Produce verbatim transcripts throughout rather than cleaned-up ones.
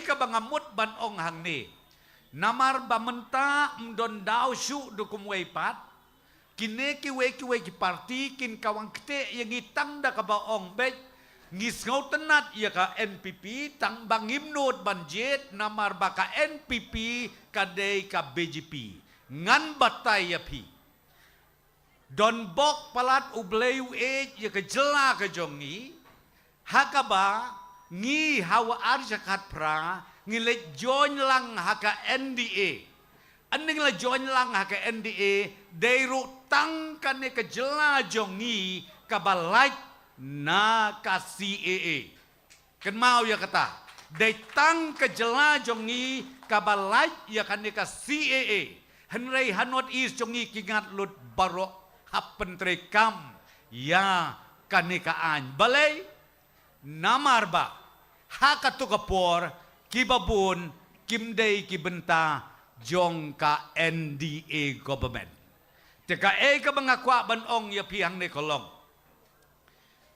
Kaba nga mut ban ong hangne, namar ba mynta ym don daw shuh da kumwei pat. Kine kiwei kiwei ki parti kin kawang ktieh ïa ngi tang da kaba ong beit ngi sngewtynnat ïa ka N P P, tang ba ngim nud ban jied namar ba ka N P P ka dei ka B J P. Ngan batai ïa phi, don bok palat U Blei u ïeit ïa ka jylla ka jong ngi, ha kaba ngi ha u ar hajar khatphra ngi leit join lang ha ka N D A. Ynda ngi la join lang ha ka N D A, dei ruh tang kane ka jylla jong ngi kaba lait na ka C A A. Kynmaw ïa kata, dei tang ka jylla jong ngi kaba lait ïa kane ka C A A. Hynrei ha North East jong ngi ki ngat lut baroh, hap pyntreikam ïa kane ka aiñ. Balei? Namar ba ha kato ka por kiba bun kim dei ki bynta jong ka N D A government. Te kaei kaba nga kwah ban ong ïa phi hangne ka long,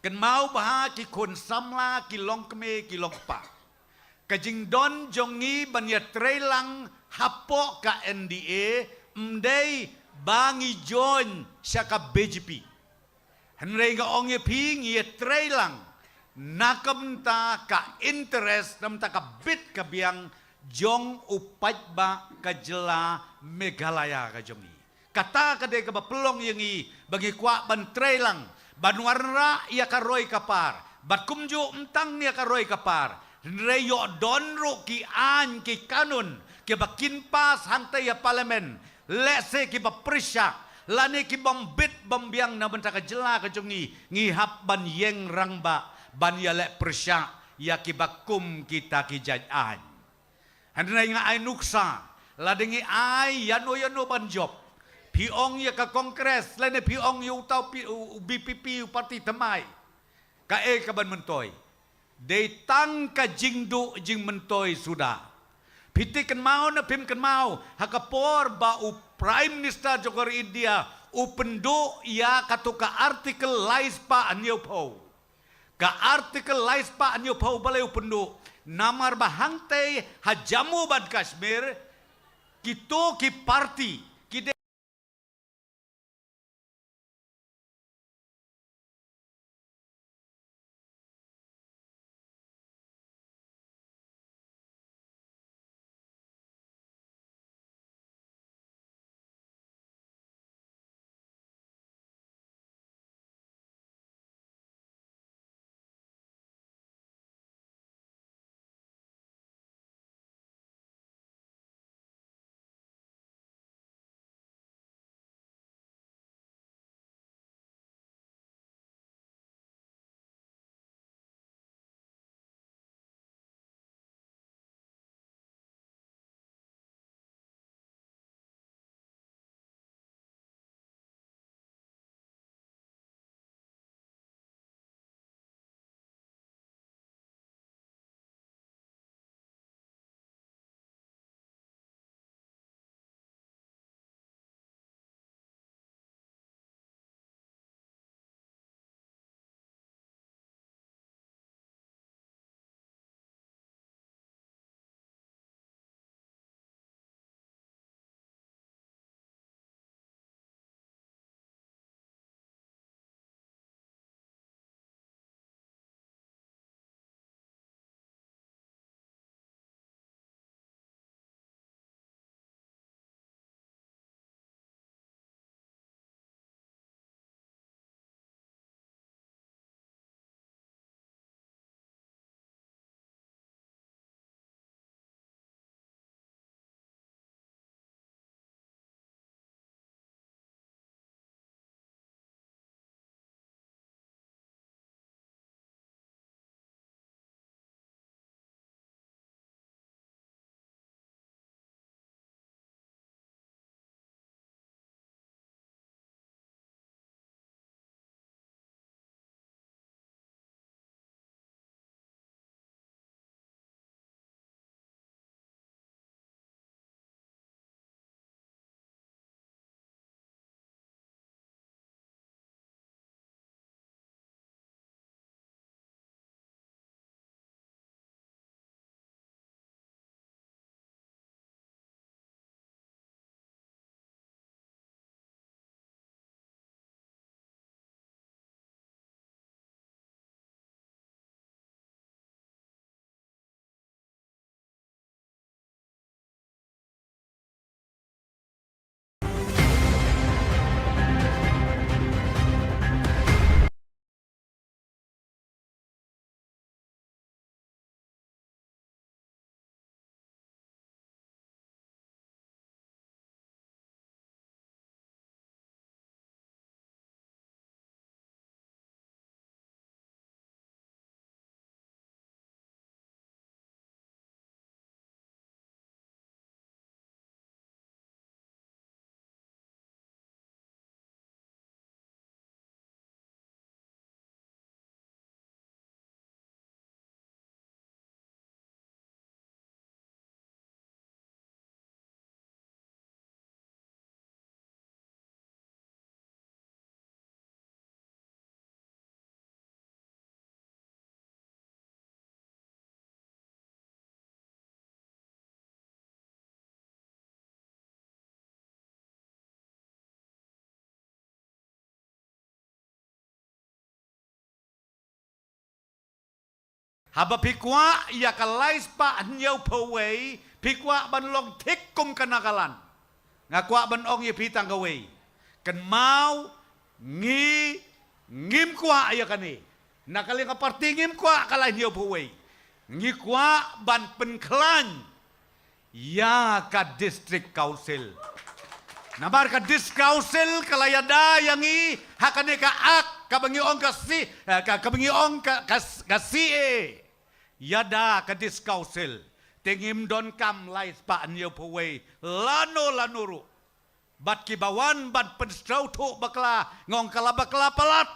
kynmaw bha ki khun samla, ki longkmie, ki longkpa. Ka jingdon jong ngi ban ïatreilang hapoh ka N D A ym dei ba ngi join sha ka B J P. Hynrei nga ong ïa phi, ngi ïatreilang na ka bynta ka interest, na ka bynta ka bit ka biang jong u paidbah ka jylla Meghalaya ka jong ngi. Kata ka dei kaba pynlong ïa ngi ba ngi kwah ban treilang, ban wanrah ïa ka roi ka par, bad kumjuh ym tang ïa ka roi ka par, hynrei ïoh don ruh ki aiñ ki kanun kiba kin pass hangta ïa Parliament, lehse kiba pyrshah lane kibym bit bym biang na bynta ka jylla ka jong ngi, ngi hap ban ïeng rangbah ban ïaleh pyrshah ïa kiba kum kita ki jait aiñ. Hynrei nga ai nuksa, lada ngi ai ïano ïano ban jop, phi ong ïa ka Congress lane phi ong ïa uta u P-, u, u B P P, u parti thymmai, kaei kaban myntoi? Dei tang ka jingduh jingmyntoi suda. Phi te kynmaw ne phim kynmaw, ha ka por ba u Prime Minister jong ka ri India u pynduh ïa kato ka Article laispah hynñiewphew. Ka Article laispah hynñiewphew, balei u pynduh? Namar ba hangtei ha Jammu bad Kashmir, kito ki parti ki dei Haba phi kwah ïa ka lai spah hynñiew phew wei, phi kwah ban long thik kum ka Nagaland. Nga kwah ban ong ïa phi tang kawei. Kynmaw, ngi, ngim kwah ïa kane. Na ka liang ka parti ngim kwah ka lai hynñiew phew wei. Ngi kwah ban pynkhlaiñ ïa ka District Council. Namar ka District Council ka la ïada ïa ngi ha kane ka Act kaba ngi ong ka C, eh, ka, kaba ngi ong ka, ka, ka C A. Ïada ka District Council. Te ngim donkam lai spah hynñiew phew wei lano lano ruh. Bad kiba wan ban pynsngewthuh bakla, nga ong ka la bakla palat.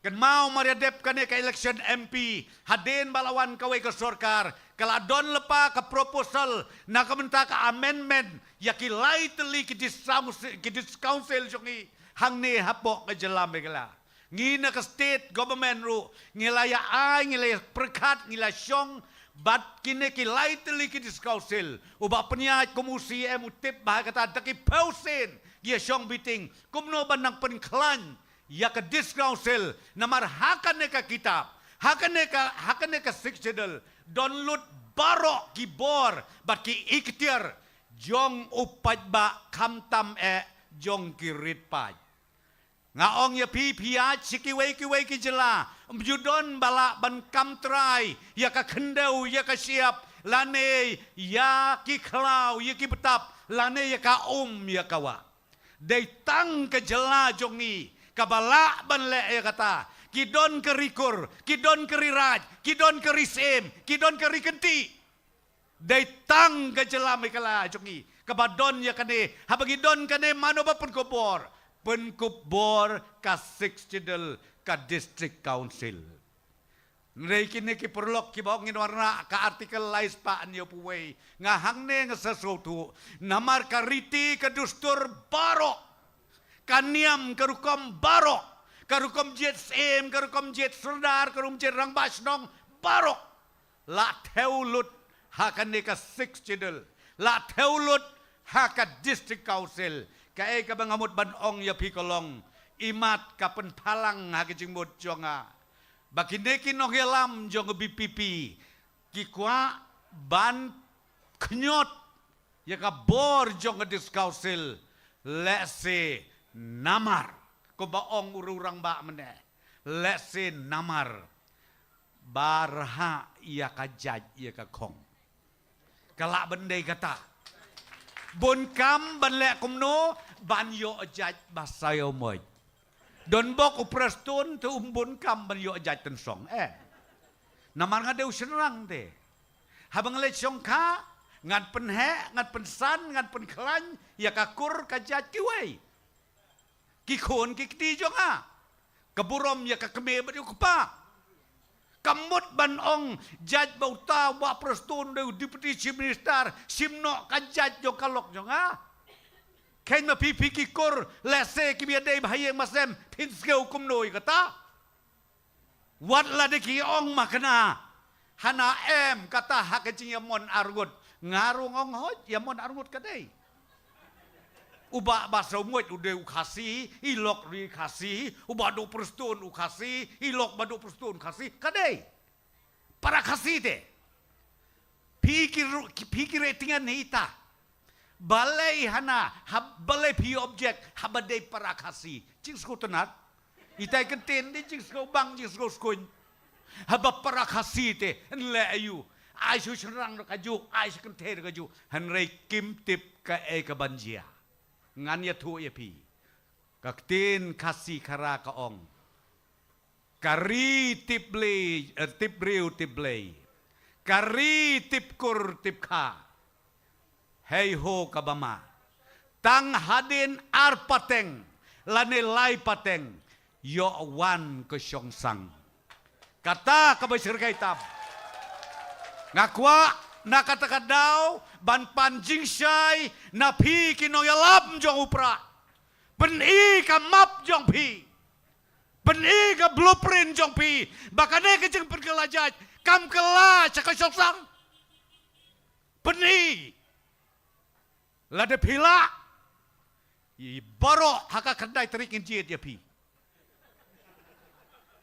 Kynmaw mar ïa dep kane ka election M P, hadien ba la wan kawei ka sorkar, ka la don lypa ka proposal na ka bynta ka amendment ïa ki lai tylli ki District Council, ki District Council jong ngi hangne hapoh ka jylla Meghalaya. Ngi na ka state government ruh ngi la ïa ai, ngi la ïa pyrkhat, ngi la shong bad kine ki lai tylli ki District Council. U Bah Pynïaid kum u C M u tip ba ha kata da ki phew sien ngi ïa shong meeting kumno ban nang pynkhlaiñ ïa ka District Council. Namar ha kane ka kitab, ha kane ka, ha kane ka Sixth Schedule don lut baroh ki bor bad ki ikhtiar jong u paidbah, khamtam eh jong ki rit paid. Nga ong ïa phi, phi ïaid sha kiwei kiwei ki jylla, ym ju don ba lah ban kam trai ïa ka khyndew, ïa ka shyiap, lane ïa ki khlaw, ïa ki btap, lane ïa ka um, ïa ka wah. Dei tang ka jylla jong ngi kaba lah ban leh ïa kata. Ki don ka ri kur, ki don ka ri raid, ki don ka ri syiem, ki don ka ri kynti. Dei tang ka jylla Meghalaya jong ngi kaba don ïa kane. Haba ngi don kane, mano ba pynkup bor? Pynkup bor ka Sixth Schedule, ka District Council. Hynrei kine ki paralok kiba ong ngin wanrah ka Article lai spah hynñiew phew wei, nga hangne nga sa sngewthuh. Namar ka riti ka dustur baroh, ka niam ka rukom baroh, ka rukom jied syiem, ka rukom jied sordar, ka rukom jied rangbah shnong baroh la thew lut ha kane ka Sixth Schedule, la thew lut ha ka District Council. Kaei kaba nga mut ban ong ïa phi ka long, imat ka pynpaw lang ha ka jingmut jong nga ba kine ki nongïalam jong ka V P P ki kwah ban khñiot ïa ka bor jong ka District Council. Lehse namar, kumba ong u rangbah mynne, lehse namar ba rhah ïa ka jait ïa ka khong. Ka lah ban dei kata. Bun kam ban leh kumno ban ïoh jait ba saïaw moit. Don bok u Prestone te um bun kam ban ïoh jait tynsong, eh. Namar nga dei u shynrang te. Haba nga leit shongkha, ngan pynheh, ngan pynsan, ngan pynkhlaiñ ïa ka kur ka jait kiwei. Ki khun ki kti jong nga, ka burom ïa ka kmie bad ïa u kpa. Kam mut ban ong jait ba uta u Bah Prestone u dei u Deputy Chief Minister, shim noh ka jait jong ka lok jong nga. Khein ma phi, phi ki kur, lehse ki ba ïadei bha ïing bha sem, phin sngew kumno ïa kata? Wat la dei ki ong ma kane, hana em kata ha ka jingïamon arngut. Nga ruh nga ong hooid, ïamon arngut ka dei. U Bah Basaiawmoit u dei u Khasi, i lok ruh i Khasi, u Bah Duh Prestone u Khasi, i lok Bah Duh Prestone Khasi, ka dei. Para Khasi te. Phi ki ru-, phi ki rei tyngen hi ta. Balei hana, ha, balei phi object, haba dei para Khasi? Jingsngewtynnat. Itai kyntien dei jingsngewbang, jingsngewskuiñ. Haba para Khasi te, yn leh aïu? Ai shu shynrang ruh kajuh, ai shu kynthei ruh kajuh. Hynrei kim tip kaei kaban jia. Ngan ïathuh ïa phi. Ka ktien Khasi Khara ka ong, ka ri tip Blei, eh, tip briew tip Blei. Ka ri tip kur tip kha. Hei ho kaba ma. Tang hadien ar pateng lane lai pateng, ïoh wan ka shongsang. Kata kaba shyrkhei tam. Nga kwah na kata ka daw ban pan jingshai na phi ki nongïalam jong u Prah. Pyni ka map jong phi. Pyni ka blueprint jong phi. Ba kane ka jingpynkylla jait kam kylla sha ka shongsang. Pyni. Lada phi lah, i baroh ha ka khyndai tarik ngin jied ïa phi.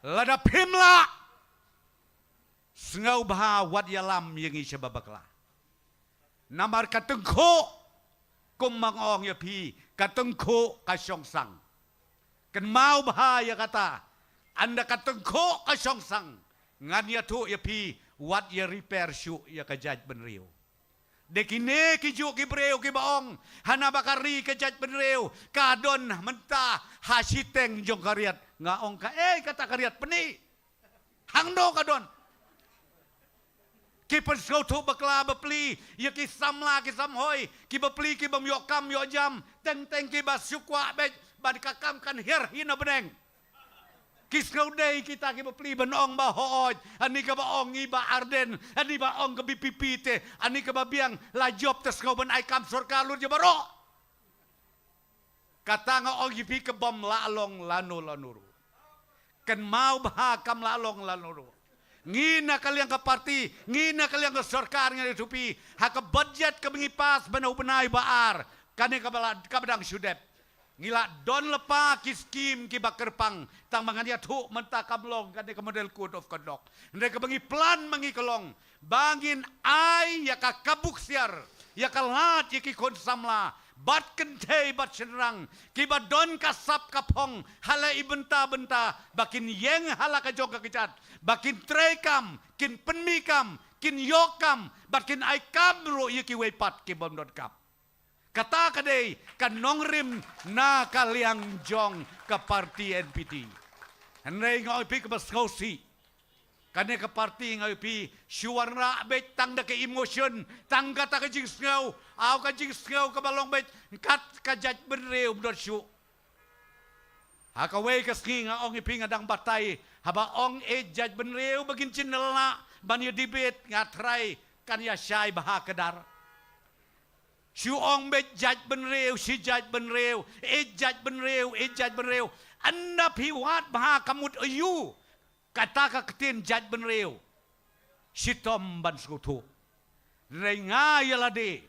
Lada phim lah, Sngewbha wat ïalam ïa ngi sha ba bakla. Namar ka tyngkhuh, kum ma nga ong ïa phi, ka tyngkhuh ka shong sang. Kynmaw bha ïa kata, ynda ka tyngkhuh ka shong sang, ngan ïathuh ïa phi, wat ïa repair shuh ïa ka jaitbynriew. Dei kine ki juh ki briew kiba ong, hana ba ka ri ka jaitbynriew ka don mynta ha shiteng jong ka riat. Nga ong kaei kata ka riat, pyni. Hangno ka don? Ki pynsngewthuh bakla bapli ïa ki samla ki samhoi, ki bapli ki bym ïoh kam ïoh jam, teng teng kiba shu kwah beit ban ka kam kan hiar hi na bneng. Ki sngewdei kita ki bapli ban ong ba hooid, ani kaba ong ngi ba Ardent, ani ba ong ka VPP te, ani kaba biang la jop te sngew ban ai kam sorkar lut ïa baroh. Kata nga ong ïa phi ka bym lah long lano lano ruh. Kynmaw bha kam lah long lano ruh. Ngi na ka liang ka parti, ngi na ka liang ka sorkar ngi ïathuh phi, ha ka budget kaba ngi pass ban u bnai ba ar, kane kaba la, kaba dang shu dep. Ngi la don lypa ki skim kiba kyrpang, tang ba ngan ïathuh mynta kam long kane ka model code of conduct. Hynrei kaba ngi plan ma ngi ka long ba ngin ai ïa ka kabu ksiar, ïa ka lad ïa ki khun samla, bad kynthei bad shynrang, kiba don ka sap ka phong ha la i bynta bynta, ba kin ïeng ha la ka jong ka kjat, ba kin trei kam, kin pynmih kam, kin ïoh kam, bad kin ai kam ruh ïa kiwei pat ki bym don kam. Kata ka dei ka nongrim na ka liang jong ka parti NPP. Hynrei nga ong ïa phi kaba sngewsih, kane ka parti nga ong ïa phi shu wanrah beit tang da ka emotion, tang kata ka jingsngew, aw ka jingsngew kaba long beit kat ka jaitbynriew ym don shuh. Ha kawei ka sngi nga ong ïa phi nga dang batai, haba ong ïeit jaitbynriew ba ngin jinglah ban ïa debate, nga trai kan ïa shai bha ka dar. Shu ong beit jaitbynriew, shi jaitbynriew, ïeit jaitbynriew, ïeit jaitbynriew. Ynda phi wad bha ka mut aiu kata ka ktien jaitbynriew, shitom ban sngewthuh. Hynrei nga ïa lade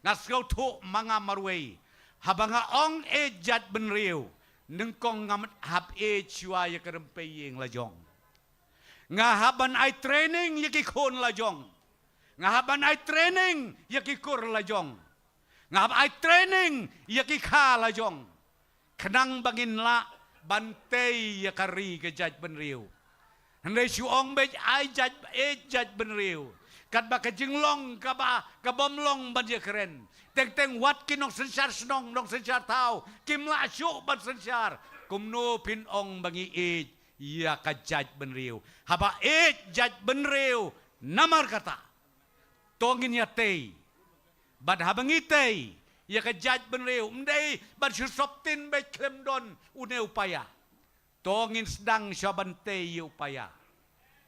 nga sngewthuh ma nga marwei, haba nga ong ïeit jaitbynriew, nyngkong ngam hap ïeit shuwa ïa ka rympei ïing la jong. Nga hap ban ai training ïa ki khun la jong. Nga hap ban ai training ïa ki kur la jong. Nga hap ai training ïa ki kha la jong. Khnang ba ngin lah ban tei ïa ka ri ka jaitbynriew. Hynrei shu ong beit ai jait, ïeit jaitbynriew, katba ka jinglong kaba, ka bym long ban ïakren. Teng teng wat ki nongsynshar shnong, nongsynshar thaw kim lah shuh ban synshar. Kumno phin ong ba ngi ïeit ïa ka jaitbynriew? Haba ïeit jaitbynriew namar kata, to ngin ïa tei. Bad haba ngi tei ïa ka jaitbynriew, ym dei ban shu sop tin beit khlem don une u paia. To ngin sdang shuwa ban tei ïa u paia.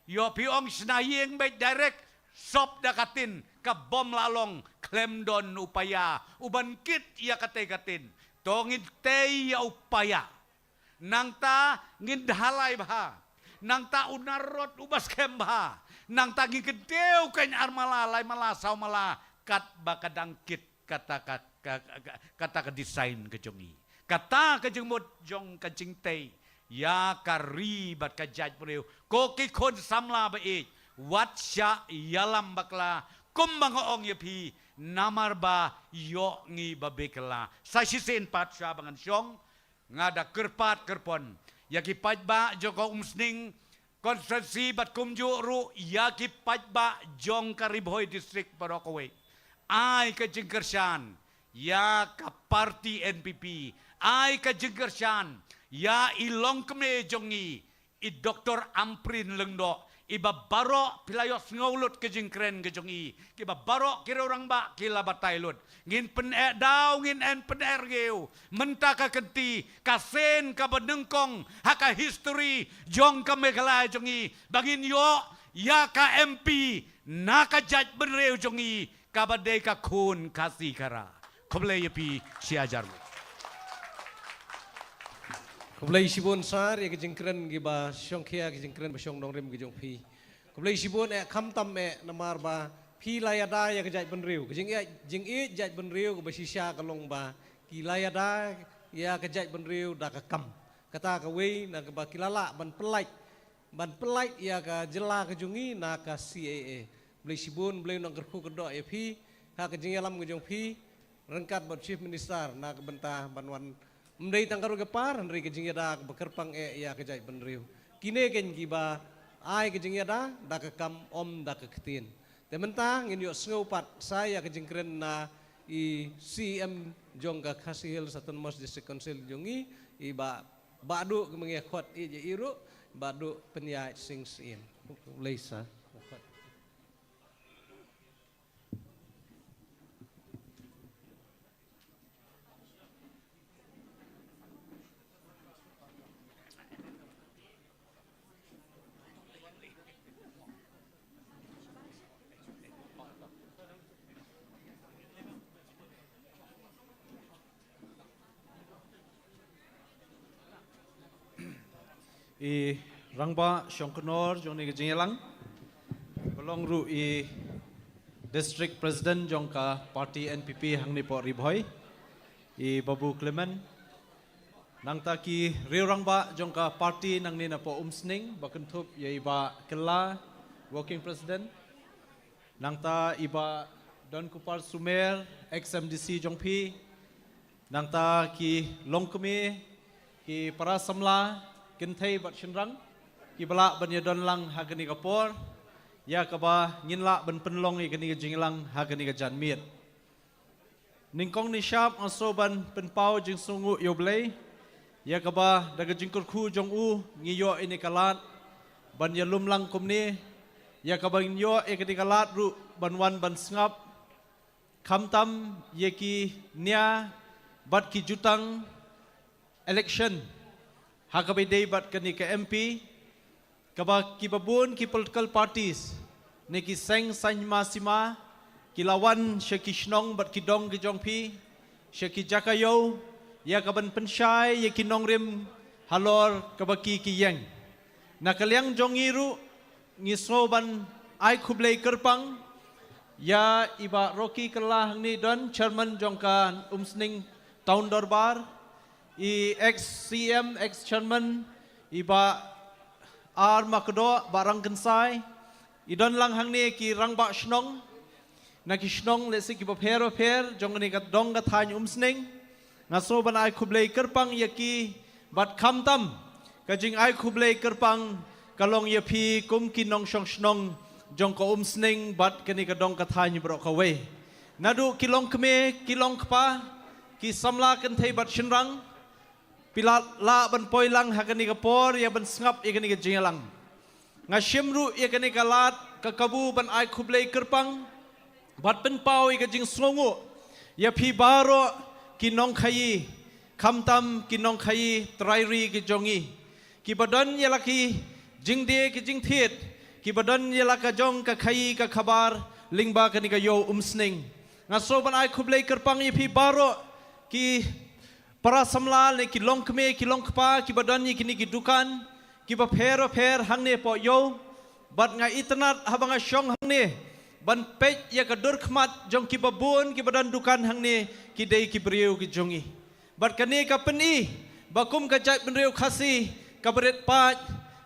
Ïoh phi ong shna ïing beit direct, sop da ka tin, ka bym lah long khlem don u paia uban kit ïa katei ka tin. To ngin tei ïa u paia. Nangta ngin dhalai bha. Nangta u narod uba skhem bha. Nangta ngin kyntiew keiñ ar mala, lai mala, saw mala, katba ka dang kit kata ka, ka, ka, kata ka design ka jong ngi. Kata ka jingmut jong ka jingtei ïa ka ri bad ka jaitbynriew. Ko ki khun samla ba ïeit, wat shah ïalam bakla, kumba nga ong ïa phi, namar ba ïoh ngi ba beh kylla. Sa shisien pat shuwa ba ngan shong, nga da kyrpad kyrpon ïa ki paidbah jong ka Umsning constituency bad kumjuh ruh ïa ki paidbah jong ka Ri Bhoi District baroh kawei. Ai ka jingkyrshan ïa ka parti NPP. Ai ka jingkyrshan ïa i longkmie jong ngi, i Doktor Ampareen Lyngdoh, iba baroh phi la ïohsngew lut ka jingkren ka jong i, kiba baroh ki rangbah ki la batai lut. Ngin pyneh daw, ngin pyneh rngiew. Mynta ka kynti, ka sien kaba nyngkong ha ka history jong ka Meghalaya jong i, ba ngin ïoh ïa ka MP na ka jaitbynriew jong i, kaba dei ka khun Khasi Khara. Khublei ïa phi shi hajar nguh. Khublei shibun sir ïa ka jingkren kiba shongkhia, ka jingkren ba shong nongrim ka jong phi. Khublei shibun eh, khamtam eh namar ba phi la ïada ïa ka jaitbynriew. Ka jingïeit, jingïeit jaitbynriew kaba shisha ka long ba ki la ïada ïa ka jaitbynriew da ka kam. Kata kawei na kaba ki la lah ban pyllait ban pyllait ïa ka jylla ka jong ngi na ka C A A. Blei shibun, Blei Nongkyrkhu kyrdoh ïa phi ha ka jingïalam ka jong phi ryngkat bad Chief Minister na ka bynta ban wan, ym dei tang ka ruh ka par, hynrei ka jingïada kaba kyrpang eh ïa ka jaitbynriew. Kine keiñ kiba ai ka jingïada da ka kam, ym da ka ktien. Te mynta ngin ïohsngew pat sa ïa ka jingkren na i C E M jong ka Khasi Hills Autonomous District Council jong ngi, i Bah Bah Duh, ka mynta khot i, i ruh Bah Duh Pynïaid Sing Syiem. Lei sa. I Rangbah Shongknor jong kane ka jingïalang, ba long ruh i District President jong ka party N P P hangne hapoh Ri Bhoi, i Babu Clement. Nangta ki riew rangbah jong ka party nangne napoh Umsning, ba kynthup ïa i Bah Kylla, Working President. Nangta i Bah Donkupar Sumer, ex M D C jong phi. Nangta ki longkmie, ki para samla, kynthei bad shynrang, kiba lah ban ïadon lang ha kane ka por, ïa kaba ngin lah ban pynlong ïa kane ka jingïalang ha kane ka janmiet. Nyngkong nyngshap nga sngew ban pynpaw jingsngewnguh ïa U Blei, ïa kaba da ka jingkyrkhu jong u ngi ïoh ïa kane ka lad ban ïalum lang kumne, ïa kaba ngin ïoh ïa kane ka lad ruh ban wan ban sngap, khamtam ïa ki nia bad ki jutang election ha kaba ïadei bad kane ka M P, kaba kiba bun ki political parties ne ki seng saiñ ma sima ki la wan sha ki shnong bad ki dong ki jong phi, sha ki jaka ïew, ïa kaban pynshai ïa ki nongrim halor kaba ki ki ïeng. Na ka liang jong ngi ruh ngi sngew ban ai khublei kyrpang ïa i Bah Rocky Kylla hangne don, Chairman jong ka Umsning Town Dorbar, i ex C M, ex Chairman, i Bah R Makdoh, Bah Rangkynsai, i don lang hangne ki rangbah shnong na ki shnong lehse kiba pher bapher jong kane ka dong ka thaiñ Umsning. Nga sngew ban ai khublei kyrpang ïa ki, bad khamtam ka jingai khublei kyrpang ka long ïa phi kum ki nongshong shnong jong ka Umsning bad kane ka dong ka thaiñ baroh kawei. Naduh ki longkmie, ki longkpa, ki samla kynthei bad shynrang, phi la lah ban poi lang ha kane ka por ïa ban sngap ïa kane ka jingïalang. Nga shim ruh ïa kane ka lad ka kabu ban ai khublei kyrpang bad pynpaw ïa ka jingsngewnguh ïa phi baroh ki nongkhaïi, khamtam ki nongkhaïi trai ri ki jong ngi, kiba don ïa la ki jingdie ki jingthied, kiba don ïa la ka jong ka khaïi ka khabar lyngba kane ka ïew Umsning. Nga sngew ban ai khublei kyrpang ïa phi baroh ki para samla ne ki longkmie ki longkpa kiba don ïa kine ki dukan kiba pher bapher hangne hapoh ïew. Bad nga itynnad haba nga shong hangne ban peit ïa ka dur khmat jong kiba bun kiba don dukan hangne, ki dei ki briew ki jong ngi. Bad kane ka pyni ba kum ka jaitbynriew Khasi kaba rit paid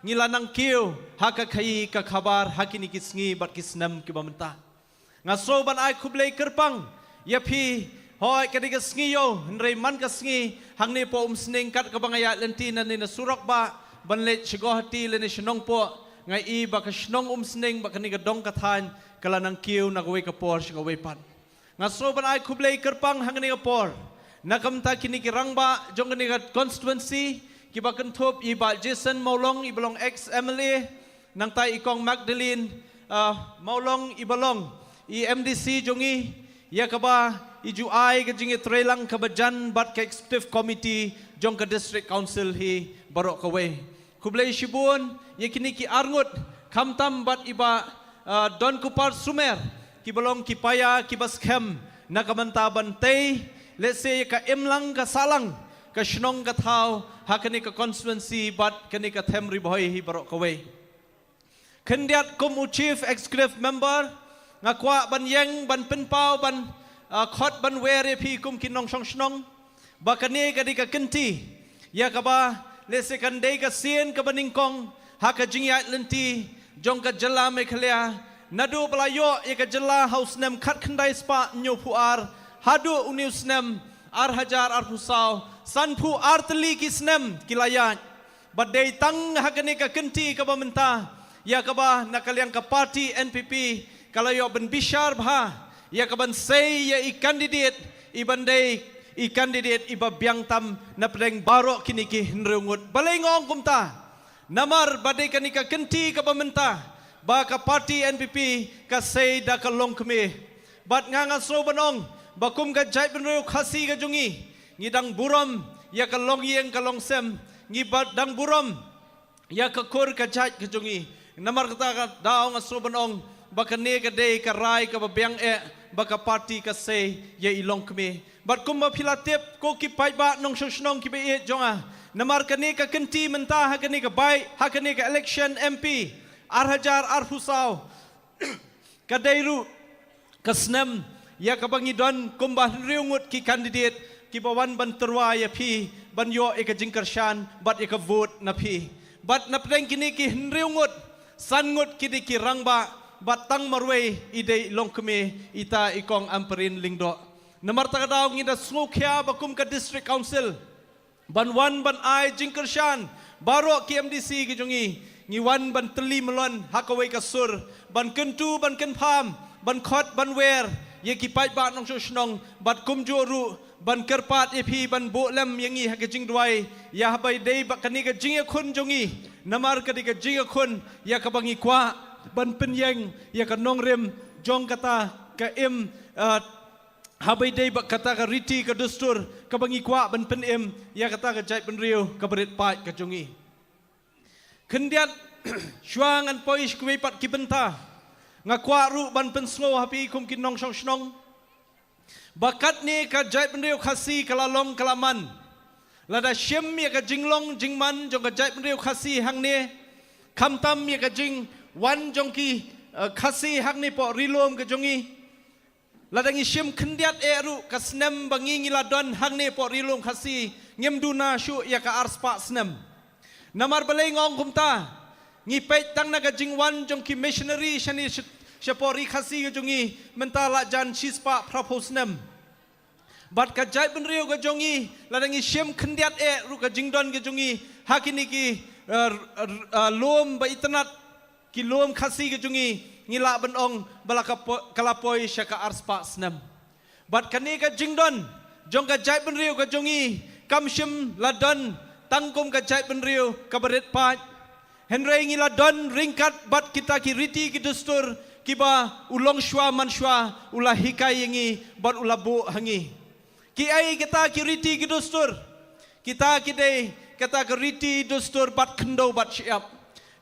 ngi la nang kiew ha ka khaïi ka khabar ha kine ki sngi bad ki snem kiba mynta. Nga sngew ban ai khublei kyrpang ïa phi, hooid ka dei ka sngi ïew, hynrei man ka sngi hangne hapoh Umsning, kat kaba nga ïaid lynti nangne na surok bah ban leit sha Guwahati lane sha Nongpoh, nga i ba ka shnong Umsning bad kane ka dong ka thaiñ ka la nang kiew na kawei ka por sha kawei pat. Nga sngew ban ai khublei kyrpang hangne ka por na ka bynta kine ki rangbah jong kane ka constituency, kiba kynthup i Bah Jason Mawlong, iba long ex M L A, nangta i Kong Magdalene, ah, Mawlong, iba long i M D C jong ngi, ïa kaba i ju ai ka jingïatreilang kaba jan bad ka executive committee jong ka district council hi baroh kawei. Khublei shibun ïa kine ki arngut, khamtam bad i Bah, ah, Donkupar Sumer, kiba long ki paia kiba skhem na ka bynta ban tei lehse ïa ka imlang ka sahlang ka shnong ka thaw ha kane ka constituency bad kane ka them Ri Bhoi hi baroh kawei. Khyndiat kum u Chief Executive Member, nga kwah ban ïeng ban pynpaw ban, ah, khot ban wer ïa phi kum ki nongshong shnong ba kane ka dei ka kynti ïa kaba lehse kan dei ka sien kaba nyngkong ha ka jingïaid lynti jong ka jylla Meghalaya, naduh ba la ïoh ïa ka jylla ha u snem khatkhyndai spah hynñiewphew ar haduh une u snem ar hajar arphew saw, sanphew ar tylli ki snem ki la ïaid. Bad dei tang ha kane ka kynti kaba mynta ïa kaba na ka liang ka party N P P ka la ïoh ban bishar bha ïa kaban sei ïa i candidate i ban dei i candidate iba biang tam na pdeng baroh kine ki hynriew ngut. Balei nga ong kumta? Namar ba dei kane ka kynti kaba mynta ba ka party N P P ka sei da ka longkmie. Bad nga nga sngew ban ong ba kum ka jaitbynriew Khasi ka jong ngi, ngi dang burom ïa ka longïing ka longsem, ngi ba dang burom ïa ka kur ka jait ka jong ngi. Namar kata ka daw nga sngew ban ong ba kane ka dei ka rai kaba biang eh ba ka party ka sei ïa i longkmie. Bad kumba phi la tip ko ki paidbah nongshong shnong kiba ïeit jong nga, namar kane ka kynti mynta ha kane ka bai, ha kane ka election M P ar hajar arphew saw, ka dei ruh ka snem ïa kaba ngi don kumba hynriew ngut ki candidate kiba wan ban tyrwa ïa phi ban ïoh ïa ka jingkyrshan bad ïa ka vote na phi. Bad na pdeng kine ki hynriew ngut, san ngut ki dei ki rangbah bad tang marwei i dei longkmie, ita i kong Ampareen Lyngdoh. Namar kata ka daw ngi da sngewkhia ba kum ka District Council ban wan ban ai jingkyrshan baroh ki M D C ki jong ngi, ngi wan ban tylli myllon ha kawei ka sur, ban kyntu ban kynpham, ban khot ban wer ïa ki paidbah nongshong shnong, bad kumjuh ruh ban kyrpad ïa phi ban buh lem ïa ngi ha ka jingduwai ïa haba ïadei bad kane ka jingïakhun jong ngi. Namar ka dei ka jingïakhun ïa kaba ngi kwah ban pynïeng ïa ka nongrim jong kata ka im, eh, haba ïadei bad kata ka riti ka dustur kaba ngi kwah ban pynim ïa kata ka jaitbynriew kaba rit paid ka jong ngi. Khyndiat, shuwa ngan poi sha kiwei pat ki bynta, nga kwah ruh ban pynsngew ha phi kum ki nongshong shnong ba katne ka jaitbynriew Khasi ka la long ka la man. Lada shim ïa ka jinglong jingman jong ka jaitbynriew Khasi hangne, khamtam ïa ka jingwan jong ki, eh, Khasi hangne hapoh ri lum ka jong ngi, lada ngi shim khyndiat eh ruh ka snem ba ngi ngi la don hangne hapoh ri lum Khasi, ngim duna shuh ïa ka arspah snem. Namar balei nga ong kumta? Ngi peit tang na ka jingwan jong ki missionary shane sha, shapoh ri Khasi ka jong ngi mynta la jan shispah phraphew snem. Bad ka jaitbynriew ka jong ngi, lada ngi shim khyndiat eh ruh ka jingdon ka jong ngi ha kine ki, eh, r-, r-, eh, lum ba itynnad, ki lum Khasi ka jong ngi, ngi lah ban ong ba la ka po-, ka la poi sha ka arspah snem. Bad kane ka jingdon jong ka jaitbynriew ka jong ngi kam shym la don tang kum ka jaitbynriew kaba rit paid. Hynrei ngi la don ryngkat bad kita ki riti ki dustur kiba u longshuwa manshuwa u la hikai ïa ngi bad u la buh ha ngi. Kiei kita ki riti ki dustur? Kita ki dei kata ka riti dustur bad khyndew bad shyiap.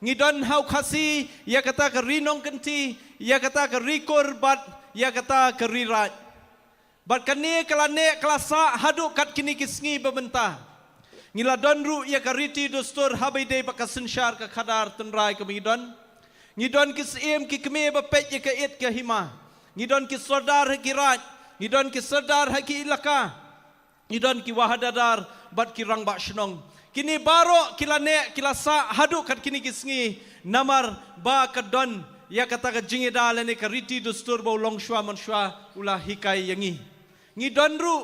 Ngi don ha u Khasi ïa kata ka ri nongkynti, ïa kata ka ri kur bad ïa kata ka ri raid. Bad kane ka la neh ka la sah haduh kat kine ki sngi ba mynta. Ngi la don ruh ïa ka riti dustur haba ïadei bad ka synshar ka khadar tynrai kaba ngi don. Ngi don ki syiem ki kmie ba peit ïa ka ïit ka hima. Ngi don ki sordar ha ki raid. Ngi don ki sordar ha ki ilaka. Ngi don ki wahadadar bad ki rangbah shnong. Kine baroh ki la neh ki la sah haduh kat kine ki sngi, namar ba ka don ïa kata ka jingïada lane ka riti dustur ba u longshuwa manshuwa u la hikai ïa ngi. Ngi don ruh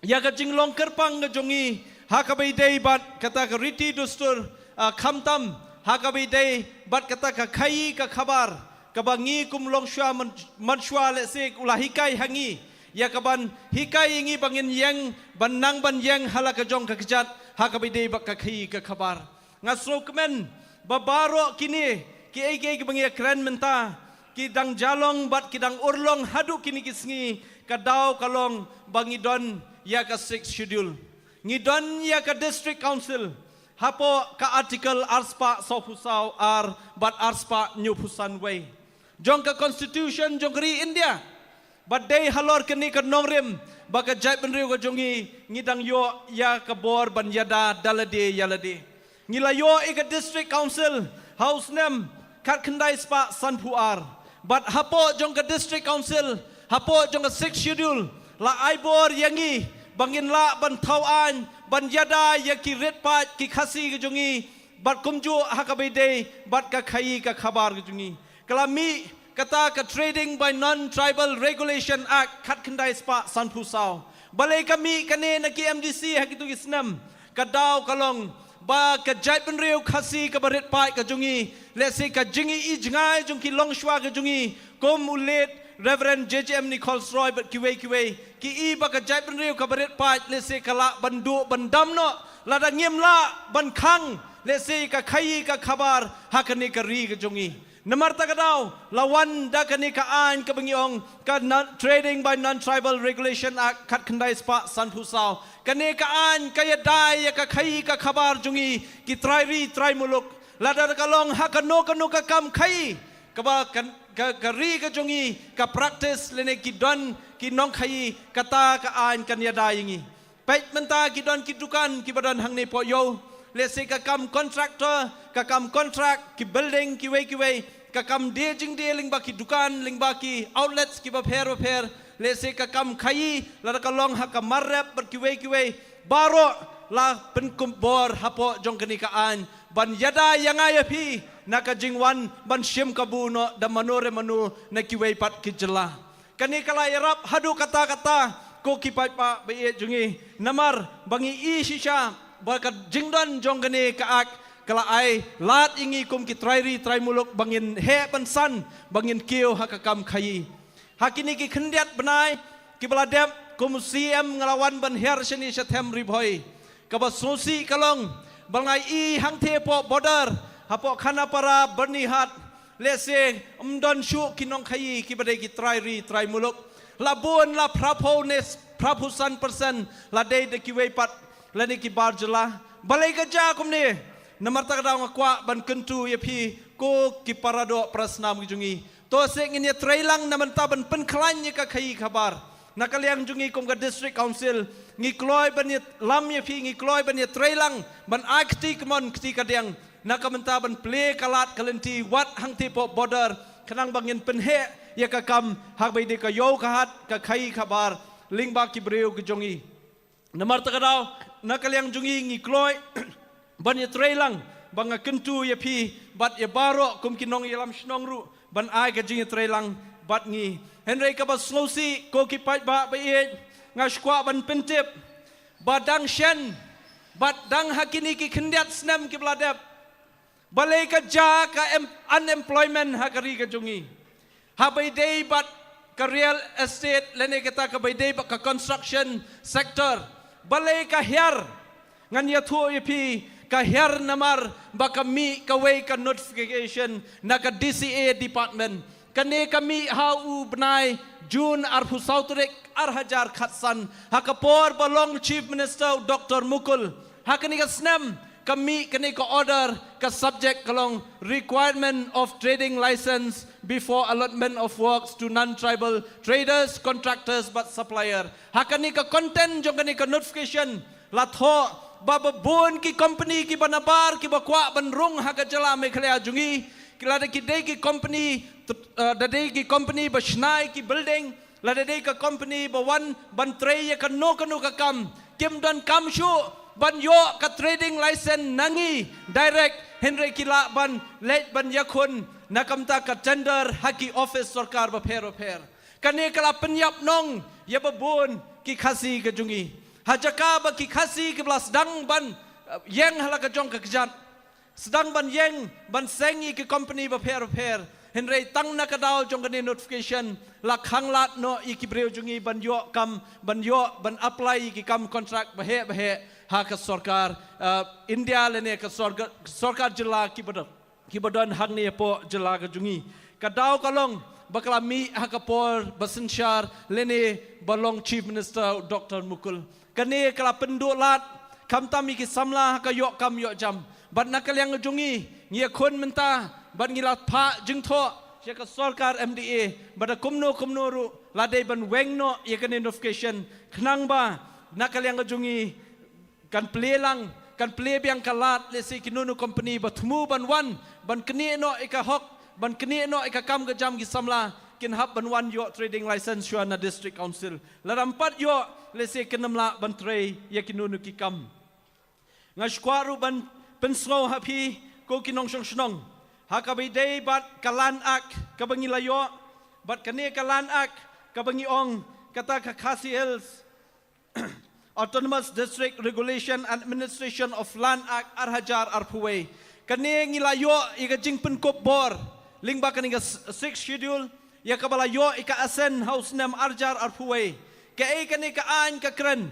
ïa ka jinglong kyrpang ka jong ngi ha kaba ïadei bad kata ka riti dustur, ah, khamtam ha kaba ïadei bad kata ka khaïi ka khabar kaba ngi kum longshuwa man-, manshuwa lehse u la hikai ha ngi ïa kaban hikai ïa ngi ba ngin ïeng ban nang ban ïeng ha la ka jong ka kjat ha kaba ïadei bad ka khaïi ka khabar. Nga sngewkmen ba baroh kine kiei kiei kiba ngi ïakren mynta ki dang jia long bad ki dang urlong haduh kine ki sngi. Ka daw ka long ba ngi don ïa ka Sixth Schedule, ngi don ïa ka District Council hapoh ka Article arspah sawphew saw ar bad arspah hynñiewphew san wei jong ka Constitution jong ka ri India. Bad dei halor kane ka nongrim ba ka jaitbynriew ka jong ngi ngi dang ïoh ïa ka bor ban ïada da lade ïa lade. Ngi la ïoh ïa ka District Council ha u snem khatkhyndai spah sanphew ar. Bad hapoh jong ka District Council, hapoh jong ka Sixth Schedule, la ai bor ïa ngi ba ngin lah ban thaw aiñ ban ïada ïa ki rit paid ki Khasi ka jong ngi bad kumjuh ha kaba ïadei bad ka khaïi ka khabar ka jong ngi. Ka la mih kata ka Trading by Non-Tribal Regulation Act khatkhyndai spah sanphew saw. Balei ka mih kane na ki M D C ha kito ki snem? Ka daw ka long ba ka jaitbynriew Khasi kaba rit paid ka jong ngi, lehse ka jingïohi jngai jong ki longshuwa ka jong ngi, kum u late Reverend J J M Nichols Roy bad kiwei kiwei, ki i ba ka jaitbynriew kaba rit paid lehse ka lah ban duh ban dam noh, lada ngim lah ban khang lehse ka khaïi ka khabar ha kane ka ri ka jong ngi. Namar kata ka daw la wan da kane ka aiñ kaba ngi ong ka non-, Trading by Non-Tribal Regulation Act khatkhyndai spah sanphew saw. Kane ka aiñ ka ïada ïa ka khaïi ka khabar jong ngi ki trai ri trai muluk. Lada ka long ha kano kano ka kam khaïi kaba ka, ka, ka ri ka jong ngi ka practice lane ki don ki nongkhaïi, kata ka aiñ kan ïada ïa ngi. Peit mynta ki don ki dukan kiba don hangne poh ïew. Lehse ka kam contractor, ka kam contract, ki building kiwei kiwei, ka kam die jingdie lyngba ki dukan, lyngba ki outlets kiba pher ba pher. Lehse ka kam khaïi, lada ka long ha ka mar rep bad kiwei kiwei. Baroh la pynkup bor hapoh jong kane ka aiñ ban ïada ïa nga ïa phi na ka jingwan ban shim kabu noh da mano re mano na kiwei pat ki jylla. Kane ka la ïarap haduh katta katta, ko ki paidbah ba ïeit jong ngi, namar ba ngi i shisha ba ka jingdon jong kane ka Act ka la ai lad ïa ngi kum ki trai ri trai muluk ba ngin heh ban san, ba ngin kiew ha ka kam khaïi. Ha kine ki khyndiat bnai kiba la dep, kum u C M nga la wan ban hiar shane sha Them Ri Bhoi. Kaba sngewsih ka long ba nga i hangtei hapoh border, hapoh Khanapara, Byrnihat, lehse ym don shuh ki nongkhaïi kiba dei ki trai ri trai muluk. La bun, la phraphew ne phraphew san percent la dei da kiwei pat lane ki bar jylla. Balei ka jia kumne? Namar kata ka daw nga kwah ban kyntu ïa phi, ko ki para doh para snam ki jong ngi, to seh ngin ïatreilang na bynta ban pynkhlaiñ ïa ka khaïi khabar. Na ka liang jong ngi kum ka District Council, ngi kloi ban ïalam ïa phi, ngi kloi ban ïatreilang ban ai kti kamon kti kadiang na ka bynta ban plie ka lad ka lynti wat hangtei hapoh border, khnang ba ngin pynheh ïa ka kam ha kaba ïadei ka ïew ka hat, ka khaïi khabar lyngba ki briew ki jong ngi. Namar kata ka daw na ka liang jong ngi ngi kloi ban ïatreilang, ba nga kyntu ïa phi bad ïa baroh kum ki nongïalam shnong ruh ban ai ka jingïatreilang bad ngi. Hynrei kaba sngewsih, ko ki paidbah ba ïeit, nga shu kwah ban pyntip ba dang shen bad dang ha kine ki khyndiat snem kiba la dep, balei ka jia ka em-, unemployment ha ka ri ka jong ngi? Haba ïadei bad ka real estate lane kata kaba ïadei bad ka construction sector, balei ka hiar? Ngan ïathuh ïa phi, ka hiar namar ba ka mih kawei ka notification na ka D C A department. Kane ka mih ha u bnai June arphew saw tarik ar hajar khatsan, ha ka por ba long Chief Minister u Doctor Mukul. Ha kane ka snem ka mih kane ka order, ka subject ka long requirement of trading license before allotment of works to non-tribal traders, contractors bad supplier. Ha kane ka content jong kane ka notification la thoh ba ba bun ki company kiba nabar kiba kwah ban rung ha ka jylla Meghalaya jong ngi, ki lada ki dei ki company, tr-, eh, da dei ki company ba shna ïa ki building, lada dei ka company ba wan ban trei ïa kano kano ka kam, kim donkam shuh ban ïoh ka trading license na ngi direct, hynrei ki lah ban leit ban ïakhun na ka bynta ka tender ha ki office sorkar bapher bapher. Kane ka la pynïap nong ïa ba bun ki Khasi ka jong ngi. Ha jaka ba ki Khasi kiba la sdang ban, eh, ïeng ha la ka jong ka kjat, sdang ban ïeng ban seng ïa ki company bapher bapher, hynrei tang na ka daw jong kane notification la khanglad noh ïa ki briew jong ngi ban ïoh kam, ban ïoh ban apply ïa ki kam contract baheh baheh ha ka sorkar, eh, India lane ka sorkar, sorkar jylla kiba don, kiba don hangne hapoh jylla ka jong ngi. Ka daw ka long ba ka la mih ha ka por ba synshar lane ba long Chief Minister u Doctor Mukul. Kane ka la pynduh lad khamtam ïa ki samla ha ka ïoh kam ïoh jam. Bad na ka liang jong ngi, ngi ïakhun mynta bad ngi la phah jingthoh sha ka sorkar M D A ba da kumno kumno ruh la dei ban weng noh ïa kane notification, khnang ba na ka liang jong ngi kan plie lang, kan plie biang ka lad, lehse kino kino company ba thmu ban wan ban knieh noh ïa ka hok, ban knieh noh ïa ka kam ka jam ki samla, kin hap ban wan ïoh trading license shuwa na District Council. Lada ym pat ïoh, lehse kin ym lah ban trei ïa kino kino ki kam. Nga shu kwah ruh ban Pynsngew ha phi, ko ki nongshong shnong, ha kaba ïadei bad ka Land Act kaba ngi la ïoh, bad kane ka Land Act kaba ngi ong kata ka Khasi Hills Autonomous District Regulation and Administration of Land Act ar hajar arphew wei. Kane ngi la ïoh ïa ka jingpynkup bor lyngba kane ka s-, Sixth Schedule, ïa kaba la ïoh ïa ka assent ha u snem ar hajar arphew wei. Kaei kane ka aiñ ka kren,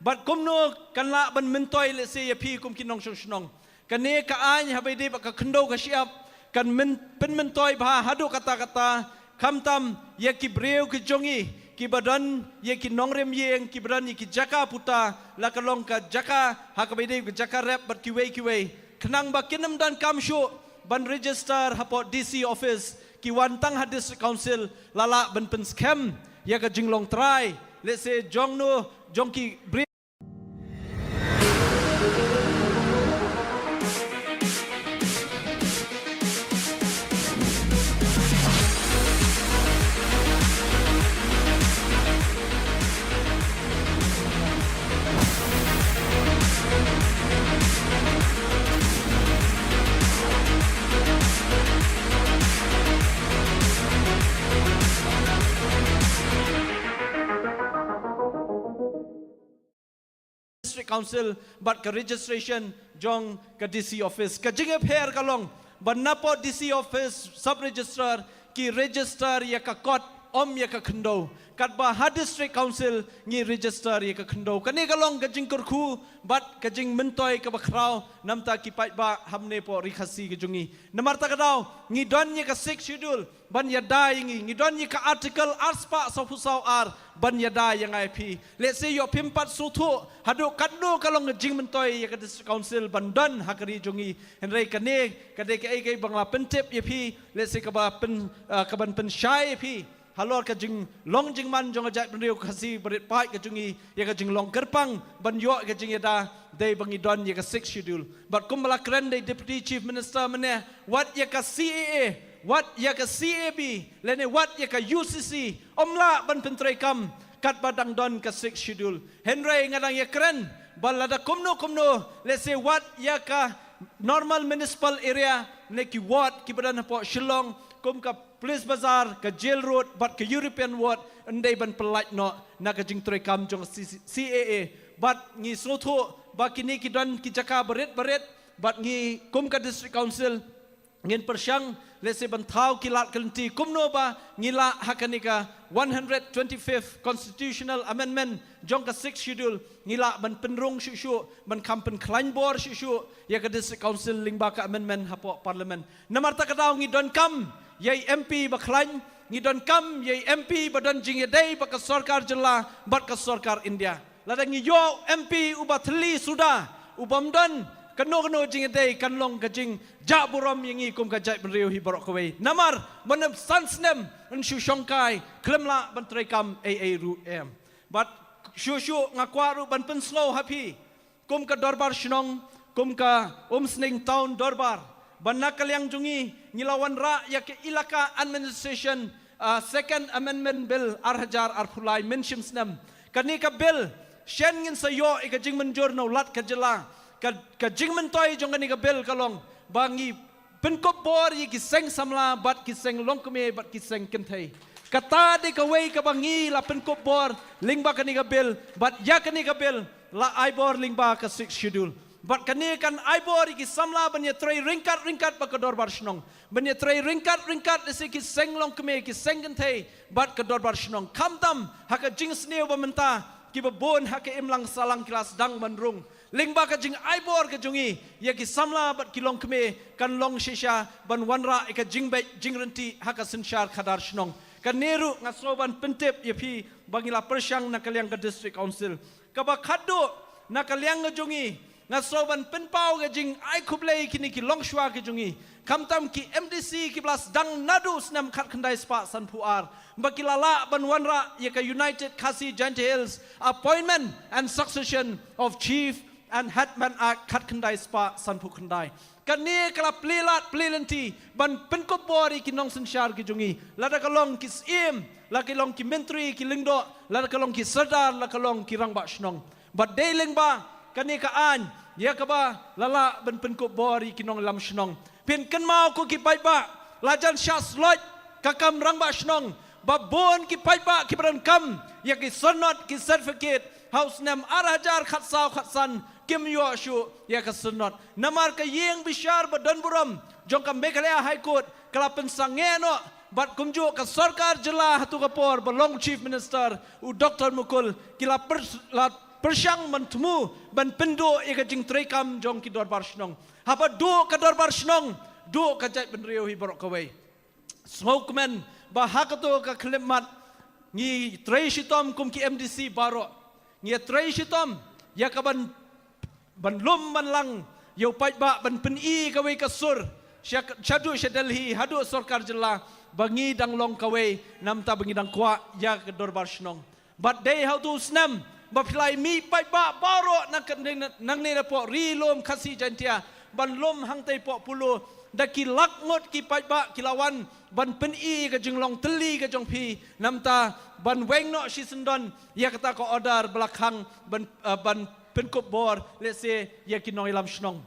bad kumno kan lah ban myntoi lehse ïa phi kum ki nongshong shnong. Kane ka aiñ haba ïadei bad ka khyndew ka shyiap kan myn-, pynmyntoi bha haduh katta katta, khamtam ïa ki briew ki jong ngi kiba don ïa ki nongrim ïing, kiba don ïa ki jaka puta, la ka long ka jaka ha kaba ïadei ka jaka rep bad kiwei kiwei, khnang ba kin ym donkam shuh ban register hapoh D C office, ki wan tang ha District Council, la lah ban pynskhem ïa ka jinglong trai lehse jong no, jong ki briew. District Council bad ka registration jong ka D C office. Ka jingïapher ka long ba napoh D C office, sub registrar ki register ïa ka kot, ym ïa ka khyndew, katba ha District Council ngi register ïa ka khyndew. Kane ka long ka jingkyrkhu bad ka jingmyntoi kaba khraw namar ki paidbah hangne hapoh Ri Khasi ka jong ngi. Namar kata ka daw ngi don ïa ka Sixth Schedule ban ïada ïa ngi, ngi don ïa ka Article ar spah sawphew saw ar ban ïada ïa nga ïa phi. Lehse ïoh phim pat sngewthuh haduh katno ka long ka jingmyntoi ïa ka District Council ban don ha ka ri jong ngi. Hynrei kane ka dei kaei kaei ba nga la pyntip ïa phi, lehse kaba pyn, ah, kaban pynshai ïa phi halor ka jinglong jingman jong ka jaitbynriew Khasi barit-paid ka jong ngi, ïa ka jinglong kyrpang ban ïoh ka jingïada dei ba ngi don ïa ka Sixth Schedule. Bad kumba la kren da i Deputy Chief Minister mynne, wat ïa ka C A A, wat ïa ka C A B, lane wat ïa ka U C C, ym lah ban pyntreikam katba dang don ka Sixth Schedule. Hynrei nga dang ïakren ba lada kumno kumno, lehse wat ïa ka Normal Municipal Area ne ki ward kiba don hapoh Shillong, kum ka Police Bazar, ka Jail Road bad ka European Ward, yn dei ban pyllait noh na ka jingtreikam jong C-, C A A. Bad ngi sngewthuh ba kine ki don ki jaka barit-barit, bad ngi kum ka District Council ngin pyrshang lehse ban thaw ki lad ki lynti kumno ba ngi lah ha kane ka one hundred twenty-fifth Constitutional Amendment jong ka Sixth Schedule, ngi lah ban pynrung shuh shuh, ban kham pynkhlaiñ bor shuh shuh ïa ka District Council lyngba ka amendment hapoh Parliament. Namar kata ka daw ngi donkam ïa i M P ba khlaiñ, ngi donkam ïa i M P ba don jingïadei bad ka sorkar jylla bad ka sorkar India. Lada ngi ïoh M P uba thylli suda, ubym don kano kano jingïadei, kan long ka jingjah burom ïa ngi kum ka jaitbynriew hi baroh kawei. Namar mynne san snem yn shu shongkai, khlem lah ban treikam ei ei ruh em. Bad shuh shuh nga kwah ruh ban pynsngew ha phi kum ka Dorbar Shnong, kum ka Umsning Town Dorbar, ba na ka liang jong ngi ngi la wanrah ïa ka Elaka Administration, ah, Second Amendment Bill ar hajar arphew lai mynshim snem. Kane ka bill, shen ngin sa ïoh ïa ka jingmynjur na u Lat ka jylla. Ka, ka jingmyntoi jong kane ka bill ka long ba ngi pynkup bor ïa ki seng samla bad ki seng longkmie bad ki seng kynthei. Kata dei kawei kaba ngi la pynkup bor lyngba kane ka bill, bad ïa kane ka bill la ai bor lyngba ka Sixth Schedule. Bad kane kan ai bor ïa ki samla ban ïatrei ryngkat ryngkat bad ka Dorbar Shnong, ban ïatrei ryngkat ryngkat lehse ki seng longkmie, ki seng kynthei bad ka Dorbar Shnong. Khamtam ha ka jingsniew ba mynta kiba bun ha ka imlang sahlang ki la sdang ban rung. Lyngba ka jingai bor ka jong ngi ïa ki samla bad ki longkmie, kan long shisha ban wanrah ïa ka jingbeit jingryntih ha ka synshar khadar shnong. Kane ruh nga sngew ban pyntip ïa phi ba ngi la pyrshang na ka liang ka District Council. Kaba khatduh, na ka liang ka jong ngi, nga sngew ban pynpaw ka jingai khublei ïa kine ki longshuwa ki jong ngi, khamtam ki M D C kiba la sdang naduh snem khatkhyndai spah sanphew ar, ba ki la lah ban wanrah ïa ka United Khasi Jaintia Hills Appointment and Succession of Chief and Headman Act khatkhyndai spah sanphew khyndai. Kane ka la plie lad plie lynti ban pynkup bor ïa ki nongsynshar ki jong ngi, lada ka long ki syiem, lada ka long ki myntri, ki lyngdoh, lada ka long ki sordar, lada ka long ki rangbah shnong. Bad dei lyngba kane ka aiñ Ïa kaba la lah ban pynkup bor ïa ki nongïalam shnong. Phin kynmaw ko ki paidbah, la jan shah slot ka kam rangbah shnong, ba bun ki paidbah kiba donkam ïa ki sanad, ki certificate ha u snem ar hajar khatsaw khatsan kim ïoh shuh ïa ka sanad. Namar ka ïing bishar ba don burom jong ka Meghalaya High Court ka la pynsangeh noh, bad kumjuh ka sorkar jylla ha tu ka por ba long Chief Minister u Doctor Mukul, ki la pyr-, la pyrshang ban thmu ban pynduh ïa ka jingtreikam jong ki dorbar shnong. Haba duh ka dorbar shnong, duh ka jaitbynriew hi baroh kawei. Sngewkmen ba ha kato ka khyllipmat ngi trei shitom kum ki M D C baroh. Ngi trei shitom ïa ka ban, ban lum ban lang ïa u paidbah, ban pyni kawei ka sur sha, shaduh sha Delhi, haduh sorkar jylla, ba ngi dang long kawei, namta ba ngi dang kwah ïa ka dorbar shnong. Bad dei ha utu u snem ba phi la ïa mih paidbah baroh na ka, na, nangne na poh Ri Lum Khasi Jaintia ban lum hangtei poh Polo, da ki lak ngut ki paidbah ki la wan ban pyni ka jinglong tylli ka jong phi, namta ban weng noh shisyndon ïa kata ka order ba la khang ban, eh, ban pynkup bor lehse ïa ki nongïalam shnong.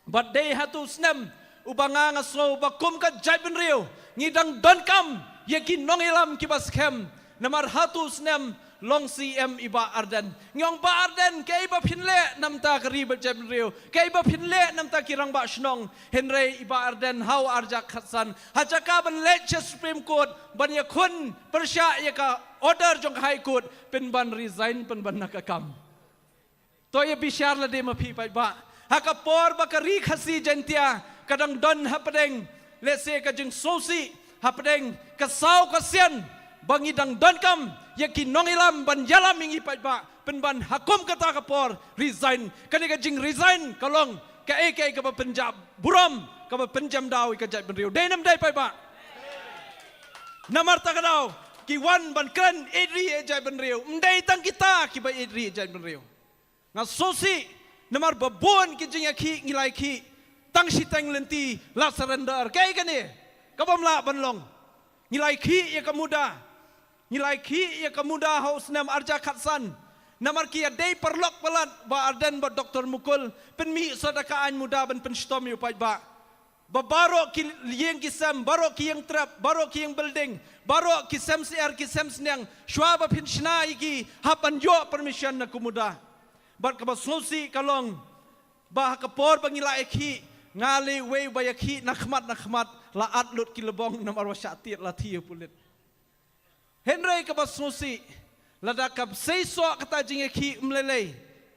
Bad dei ha utu u snem uba nga, nga sngew ba kum ka jaitbynriew ngi dang donkam ïa ki nongïalam kiba skhem. Namar ha utu u snem long C M i Bah Ardent. Ngi ong Bah Ardent, kaei ba phin leh namta ka ri bad jaitbynriew? Kaei ba phin leh namta ki rangbah shnong? Hynrei i Bah Ardent ha u ar hajar khatsan, ha jaka ban leit sha Supreme Court ban ïakhun pyrshah ïa ka order jong ka High Court, pynban resign, pynban na ka kam. To ïa bishar lade ma phi paidbah. Ha ka por ba ka Ri Khasi Jaintia ka dang don hapdeng lehse ka jingsngewsih, hapdeng ka saw ka sian, ba ngi dang donkam ïa ki nongïalam ban ïalam ïa ngi paidbah, pynban ha kum kata ka por resign. Kane ka jingresign ka long kaei kaei kaba pynjah burom, kaba pynjem daw ïa ka jaitbynriew. Dei ne ym dei paidbah? Namar kata ka daw ki wan ban kren ïeit ri ïeit jaitbynriew. Ym dei tang kita kiba ïeit ri ïeit jaitbynriew. Nga sngewsih namar ba bun ki jingïakhih ngi la ïakhih tang shiteng lynti, la surrender. Kaei kane kabym lah ban long? Ngi la ïakhih ïa ka MUDA. Ngi la ïakhih ïa ka MUDA ha u snem ar hajar khatsan. Namar ki ïadei paralok palat Bah Ardent bad Doctor Mukul, pynmih soh da ka aiñ MUDA ban pynshitom ïa u paidbah. Ba baroh ki ïing ki sem, baroh ki ïing trep, baroh ki ïing building, baroh ki sem syiar ki sem sniang, shuwa ba phin shna ïa ki, hap ban ïoh permission na ka MUDA. Bad kaba sngewsih ka long ba ha ka por ba ngi la ïakhih, nga lei uwei uba ïakhih na khmat na khmat, la at lut ki lbong namar ba shah tied lathi ïa u pulit. Hynrei kaba sngewsih, lada ka seisoh kata jingïakhih ym lei lei,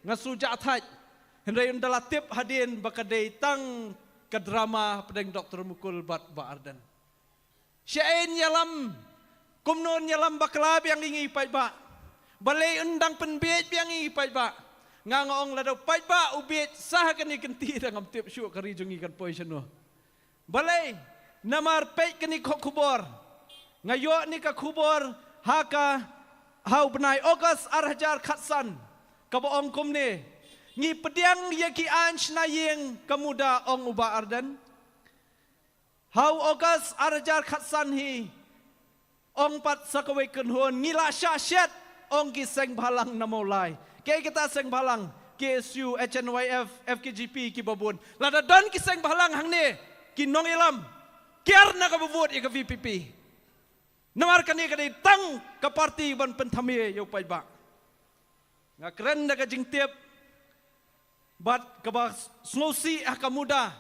nga shu jah thait. Hynrei ynda la tip hadien ba ka dei tang ka drama hapdeng Doctor Mukul bad Bah Ardent. Sha-ein ïalam, kumno ïalam bakla biang ïa ngi paidbah? Balei un dang pynbiej biang ïa ngi paidbah? Nga nga ong lada u paidbah u biej sa ha kane ka kynti, da ngam tip shuh ka ri jong ngi kan poi shano. Balei? Namar peit kane ka khubor. Nga ïoh ne ka khubor ha ka, ha u bnai August ar hajar khatsan, kaba ong kumne: Ngi pdiang ïa ki aiñ shna ïing ka MUDA, ong u Bah Ardent. Ha u August ar hajar khatsan hi, ong pat sa kawei kynhun, ngi la shah shet, ong ki seng bhalang na Mawlai. Kaei kita seng bhalang? K S U, H N Y F, F K J P, kiba bun. Lada don ki seng bhalang hangne, ki nongïalam, kiar na kaba vote ïa ka V P P. Namar kane ka dei tang ka party ban pynthame ïa u paidbah. Nga kren da ka jingtip bad kaba sngewsih ha ka MUDA,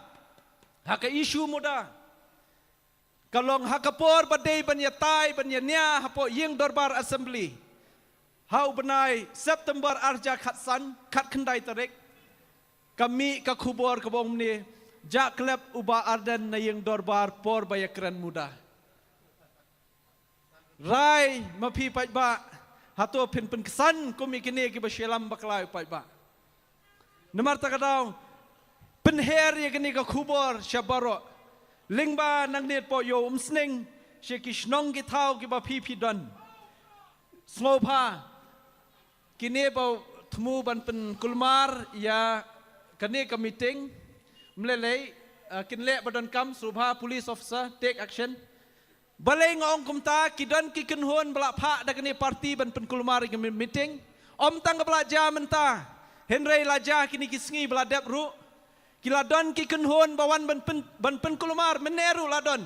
ha ka issue MUDA. Ka long ha ka por ba dei ban ïatai, ban ïania hapoh ïing dorbar assembly, ha u bnai September ar hajar khatsan, khatkhyndai tarik, ka mih ka khubor kaba ong kumne: Jah klep u Bah Ardent na ïing dorbar por ba ïakren MUDA. Rai ma phi paidbah, hato phin pynksan kum ïa kine kiba shu ïalam bakla ïa u paidbah? Namar kata ka daw, pynher ïa kane ka khubor sha baroh. Lyngba nangne hapoh Ïew Umsning, sha ki shnong ki thaw kiba phi phi don, sngewbha kine ba thmu ban pynkulmar ïa kane ka meeting, ym lei lei, eh, kin leh ba donkam, sngewbha police officer take action. Balei nga ong kumta? Ki don ki kynhun ba la phah da kane party ban pynkulmar ïa ka meeting. Ym tang kaba la jia mynta, Hynrei la jia kine ki sngi ba la dep ruh, ki la don ki kynhun ba wan ban pyn, ban pynkulmar, mynne ruh la don.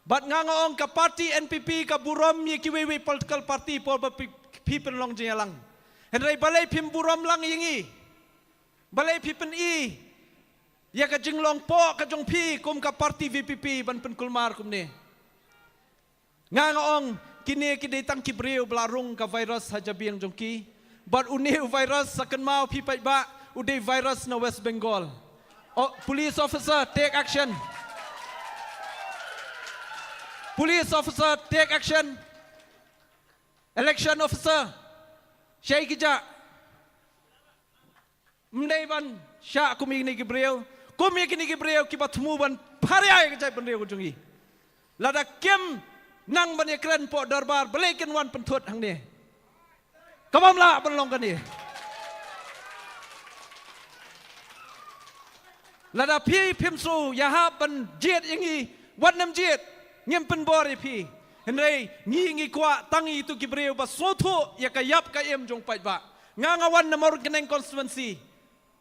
Bad nga nga ong ka party N P P ka burom ïa kiwei wei political party por ba phi, phi pynlong jingïalang. Hynrei balei phim burom lang ïa ngi? Balei phi pyni ïa ka jinglong pok ka jong phi kum ka party V P P ban pynkulmar kumne? Nga nga ong, kine ki dei tang ki briew ba la rung ka virus ha jabieng jong ki. Bad une u virus sa kynmaw phi paidbah, u dei virus na West Bengal. Oh, police officer, take action. Police officer, take action. Election officer, shai ki ja. Ym dei ban shah kum ïa kine ki briew, kum ïa kine ki briew kiba thmu ban pharia ïa ka jaitbynriew ka jong ngi. Lada kim nang ban ïakren hapoh dorbar, balei kin wan pynthut hangne? Ka bym lah ban long kane. Lada phi phim shu ïahap ban jied ïa ngi, wat nym jied, ngim pynbor ïa phi. Hynrei ngi, ngi kwah tang ïa kito ki briew ba sngewthuh ïa ka ïap ka im jong paidbah. Nga nga wan na Mawryngkneng constituency.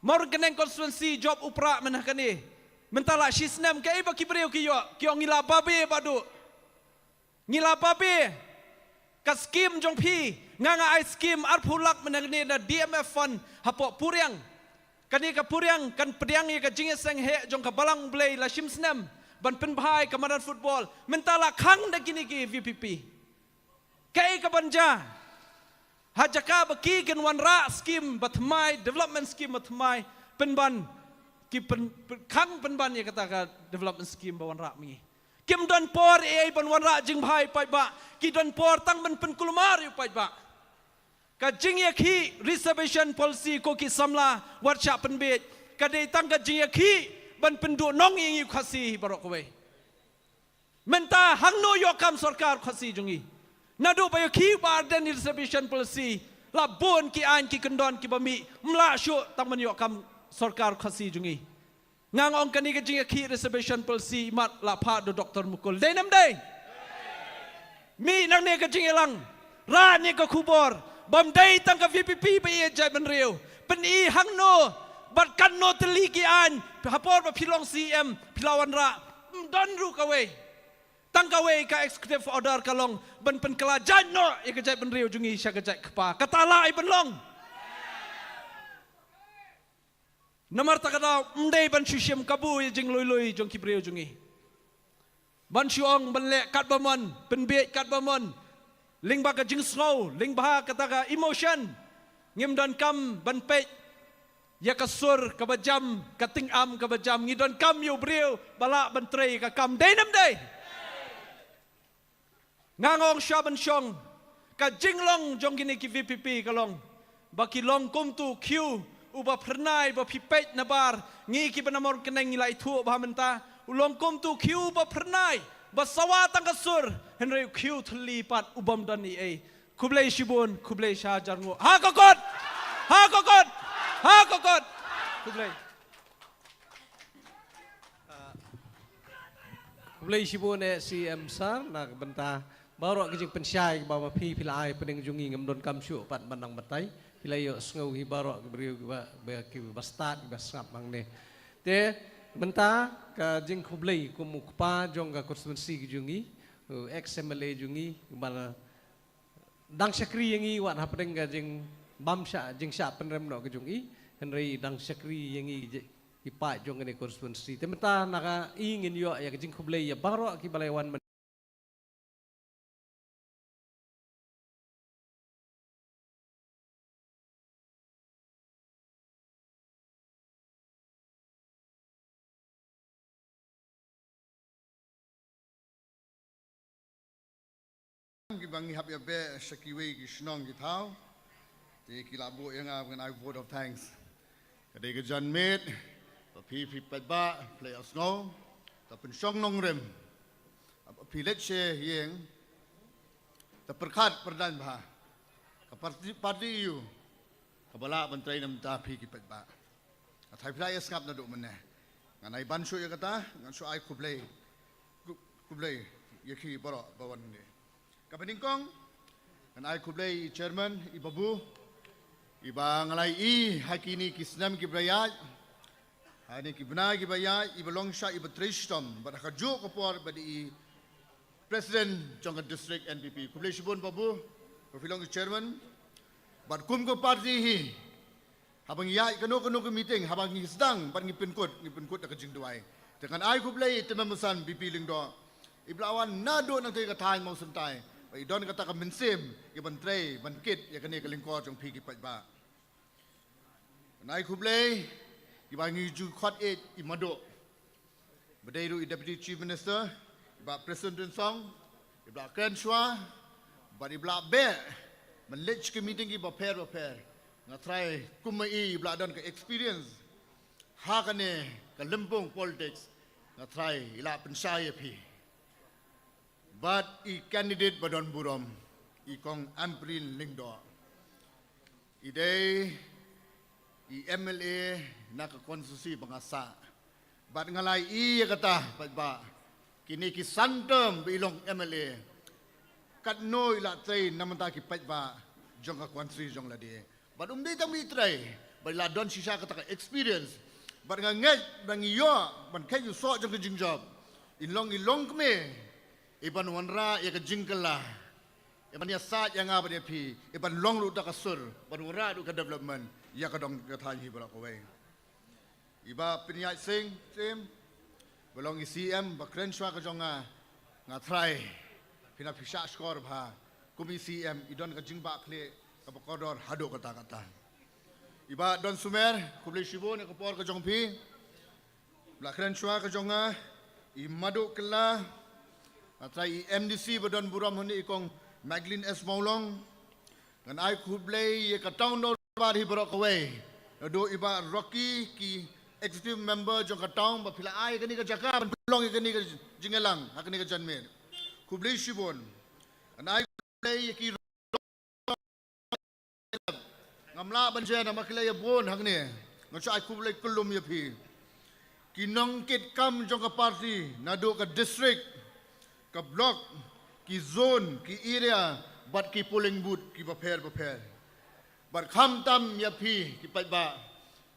Mawryngkneng constituency jop u prah mynta kane. Mynta la shi snem, kaei ba ki briew ki ïoh, ki ong ngi la babe baduh. Ngi la babe. Ka skim jong phi, nga nga ai skim arphew lak mynta kane na D M F fund hapoh Puriang. Kane ka Puriang kan pdiang ïa ka jingïaseng heh jong ka Balang U Blei la shim snem ban pynbha ïa ka madan football. Mynta la khang da kine ki V P P. Kaei ka ban jia? Ha jaka ba ki kin wanrah skim ba thymmai, development skim ba thymmai, pynban ki pyn, pyn, khang pynban ïa kata ka development skim ba wanrah ma ngi. Kim don por ei ei ban wanrah jingbha ïa u paidbah, ki don por tang ban pynkulmar ïa u paidbah. Ka jingïakhih reservation policy ko ki samla wat shah pynbiej, ka dei tang ka jingïakhih ban pynduhnong ïa ngi u Khasi baroh kawei. Mynta hangno ïoh kam sorkar Khasi jong ngi? Naduh ba ïoh ki ba Ardent Reservation Policy, la bun ki aiñ ki kyndon kiba mih, ym lah shuh tang ban ïoh kam sorkar Khasi jong ngi. Nga nga ong kane ka jingïakhih Reservation Policy mat la phah da u Doctor Mukul. Dei ne ym dei? Mih nangne ka jingïalang. Rah ne ka khubor. Bym dei tang ka V P P ba ïeit jaitbynriew. Pyni hangno bad katno tylli ki aiñ ha por ba phi long C E M phi la wanrah. Ym don ruh kawei. Tang kawei ka executive order ka long ban pynkylla jait noh ïa ka jaitbynriew jong ngi sha ka jait kpa. Kata lah ai ban long. Namar kata ka daw ym dei ban shu shim kabu ïa ka jingluilui jong ki briew jong ngi. Ban shu ong ban leh katba mon, pynbiej katba mon. Lyngba ka jingsngew, lyngba kata ka emotion. Ngim donkam ban peit ïa ka sur kaba jam, ka tyngam kaba jam. Ngi donkam ïa u briew ba lah ban trei ka kam. Dei ne ym dei? Nga nga ong sha ban shong, ka jinglong jong kine ki V P P ka long ba ki long kum utu u khiew uba phyrnai ba phi peit nabar, ngi kiba na Mawryngkneng ngi la ithuh bha mynta, u long kum utu u khiew uba phyrnai ba sawa tang ka sur, hynrei u khiew thylli pat u bym don ei ei. Khublei shibun, khublei shihajar nguh. Ha ka kot! Ha ka kot! Ha ka kot! Khublei. Khublei shibun eh C E M sir na ka bynta baroh ka jingpynshai kaba ma phi phi la ai hapdeng jong ngi, ngam donkam shuh pat ban nang batai. Phi la ïohsngew hi baroh ki briew kiba, ba, kiba stad kiba sngap hangne. Te mynta ka jingkhublei kum u kpa jong ka constituency ka jong ngi, u ex M L A jong ngi, ba la dang shakri ïa ngi wat hapdeng ka jingbym shah, jingshah pynrem noh ka jong i, hynrei dang shakri ïa ngi ki paid jong kane constituency. Te mynta na ka i ngin ïoh ïa ka jingkhublei ïa baroh kiba la wan mynta. Kiba ngi hap ïa beh sha kiwei ki shnong ki thaw. Te ki la buh ïa nga ban ai vote of thanks. Ka dei ka janmiet ba phi phi paidbah phi la ïohsngew, ta pynshong nongrim. Ba phi leit sha ïing, ta pyrkhat pyrdaiñ bha. Ka party, party ïa u kaba lah ban trei na bynta phi ki paidbah. Ka thai phi la ïa sngap naduh mynne. Ngan ai ban shuh ïa kata, ngan shu ai khublei. Khu-, khublei ïa ki baroh ba wan ne. Kaba nyngkong, ngan ai khublei i chairman, i Babu. Iba nga la ïohi ha kine ki snem kiba ïaid, ha kine ki bnai kiba ïaid, iba long shisha iba trei shitom bad ha kajuh ka por ba dei i President jong ka District N P P. Khublei shibun Babu, ba phi long i Chairman. Bad kum ka party hi, haba ngi ïaid kano kano ka meeting, haba ngi sdang bad ngi pynkut, ngi pynkut da ka jingduwai. Te ngan ai khublei ïa i Tymmen Basan B P Lyngdoh, iba la wan naduh nangta ka thaiñ Mawsynrai, ba i don kata ka mynsiem ïa ban trei ban kit ïa kane ka lyngkor jong phi ki paidbah. Ngan ai khublei ïa iba ngi ju khot ïa i Mado, ba dei ruh i Deputy Chief Minister, i Bah Prestone Tynsong, iba la kren shuwa bad iba la beh ban leit sha ki meeting kiba pher ba pher. Nga tharai kum ma i iba la don ka experience ha kane ka lympung politics, nga tharai i la pynshai ïa phi. Bad i candidate ba don burom, i Kong Ampareen Lyngdoh, i dei i M L A na ka constituency ba nga sah. Bad nga la ïohi ïa kata paidbah, kine ki san term ba i long M L A, katno i la trei na ka bynta ki paidbah jong ka constituency jong lade. Bad um dei tang ba i trei, bad i la don shisha kata ka experience. Bad nga ngeit ba ngi ïoh ban khet ïa u soh jong ka jingjop. I long, i long kmie, i ban wanrah ïa ka jingkylla, i ban ïasaid ïa nga bad ïa phi, i ban long ruh da ka sur, ban wanrah ruh ka development ïa ka dong ka thaiñ hi baroh kawei. I Bah Pynïaid Sing Syiem, ba long i C M ba kren shuwa ka jong nga, nga tharai phi na phi shah shkor bha, kum i C M i don ka jingbakla kaba kordor haduh katta katta. I Bah Don Sumer, khublei shibun ïa ka por ka jong phi, ba la kren shuwa ka jong nga. I Mado Kylla, nga tharai i M D C ba don burom hangne i Kong Magdalene S Mawlong. Ngan ai khublei ïa ka town dorbar hi baroh kawei, naduh i Bah Rocky, ki executive member jong ka town ba phi la ai kane ka jaka ban pynlong ïa kane ka jingïalang ha kane ka janmiet. Khublei shibun. Ngan ai khublei ïa ki, ngam lah ban jan namar ki la ïa bun hangne. Ngan shu ai khublei kyllum ïa phi, ki nongkitkam jong ka party, naduh ka district, ka block, ki zone, ki area, bad ki polling booth kiba pher ba pher. Bad khamtam ïa phi ki paidbah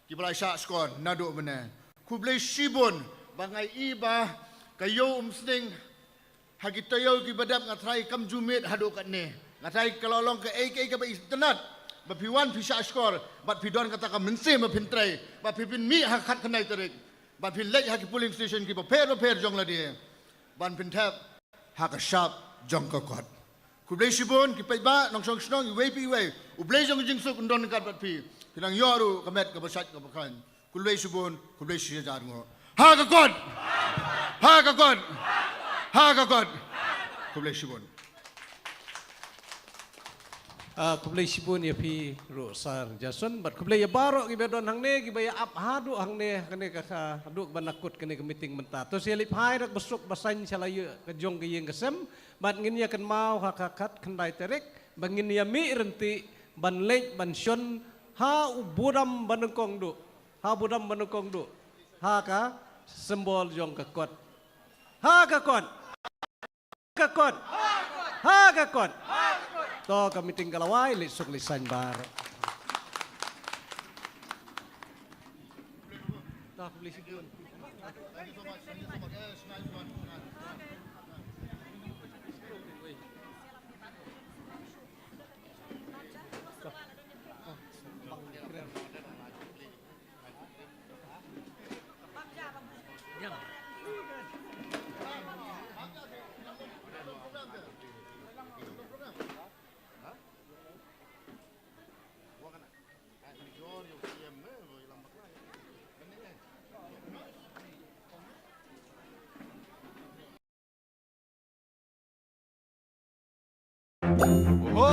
kiba la shah shkor naduh mynne. Khublei shibun. Ba nga ïohi ba ka Ïew Umsning, ha ki taïew kiba dep nga tharai kam ju miet haduh katne. Nga tharai ka la long kaei kaei kaba itynnad ba phi wan phi shah shkor, bad phi don kata ka mynsiem ba phin trei, bad phi pynmih ha ka khatkhyndai tarik, bad phi leit ha ki polling station kiba pher ba pher jong lade, ban pynthep ha ka shap jong ka kot. Khublei shibun ki paidbah, nongshong shnong iwei pa iwei, U Blei jong ka jingsuk un don ryngkat bad phi. Phin nang ïoh ruh ka met kaba shait kaba khlaiñ. Khublei shibun, khublei shi hajar nguh. Ha ka kot! Ha ka kot! Ha ka kot! Khublei shibun. Ah, khublei shibun ïa phi ruh Sir Jason, bad khublei ïa baroh kiba don hangne, kiba ïa ap haduh hangne, hangne ka, ka, haduh ba na kut kane ka meeting mynta. To sa ïa leit phai da kaba suk ba saiñ sha la ïoh ka jong ka ïing ka sem, bad ngin ïa kynmaw ha ka khatkhyndai tarik ba ngin ïa mih ryntih ban leit ban shon ha u budam ba nyngkong duh. Ha u budam ba nyngkong duh. Ha ka symbol jong ka kot. Ha ka kot. Ha ka kot. Ha ka kot. To ka meeting ka la wai, leit suk leit saiñ baroh. To, khublei shibun.